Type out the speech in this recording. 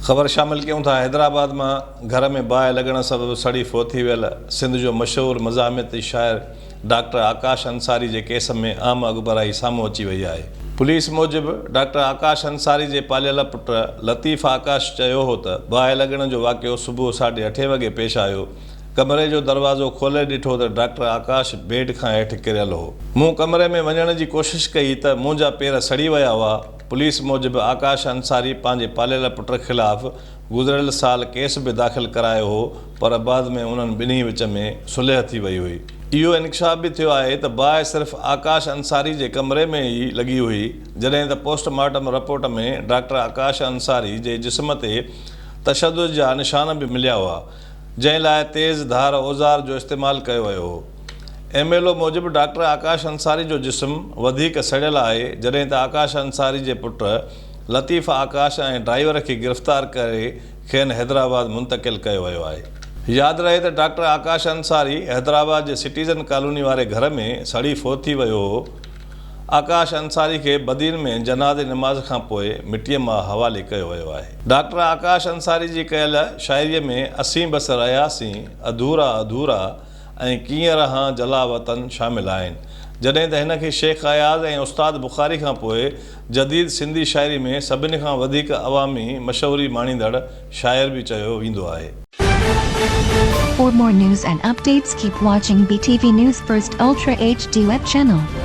خبر شامل ڪيون ٿا حيدرآباد مان گهر ۾ باهه لڳڻ سبب سڙي فوت ٿي ويل سنڌ جو مشهور مزاحمتي شاعر ڊاڪٽر آڪاش انصاري جي ڪيس ۾ اهم اڳڀرائي سامهون اچي وئي آهي. پوليس موجب ڊاڪٽر آڪاش انصاري جي پاليل پٽ لطيف آڪاش چيو هو ته باهه لڳڻ جو واقعو صبح ساڍي اٺين وڳي پيش آيو، ڪمري جو دروازو کولي ڏٺو ته ڊاڪٽر آڪاش بيڊ کان هيٺ ڪريل هو. مون ڪمري ۾ وڃڻ جي ڪوشش ڪئي ته منهنجا پير سڙي ويا هئا. پوليس موجب آڪاش انصاري پنهنجي پاليل پٽ خلاف گذريل سال ڪيس به داخل ڪرايو هو پر بعد ۾ انهن ٻنهي وچ ۾ صلح ٿي وئي هئي. اهو انڪشاف به ٿيو آهي ته باهه صرف آڪاش انصاري جي ڪمري ۾ ئي لڳي هئي جڏهن ته post mortem report ۾ doctor Akash Ansari جي جسم تي تشدد جا نشان به مليا هئا. جنهن لاء تيز ڌار اوزار جو استعمال ڪيو ويو هو. ايم ايل او موجب ڊاڪٽر آڪاش انصاري جو جسم وڌيڪ سڙيل آهي، جڏهن ته آڪاش انصاري جي پٽ لطيف آڪاش ۽ ڊرائيور کي گرفتار ڪري کين حيدرآباد منتقل ڪيو ويو آهي. ياد رهي ته ڊاڪٽر آڪاش انصاري حيدرآباد جي سٽيزن ڪالوني واري گهر ۾ سڙي فوت ٿي ويو هو. آڪاش انصاري کي بدين ۾ جنازي نماز کان پوء مٽيء ماء حوالي ڪيو ويو آهي. ڊاڪٽر آڪاش انصاري جي ڪيل شاعريء ۾ اسين بس رهياسين اڌورا اڌورا ۽ ڪيئن رهان جلا وطن شامل آهن. جڏهن ته هن کي شيخ اياز ۽ استاد بخاري کان پوء جديد سنڌي شاعري ۾ سڀني کان وڌيڪ عوامي مشهوري ماڻيندڙ شاعر به چيو ويندو آهي. For more news and updates keep watching BTV News First Ultra HD web channel.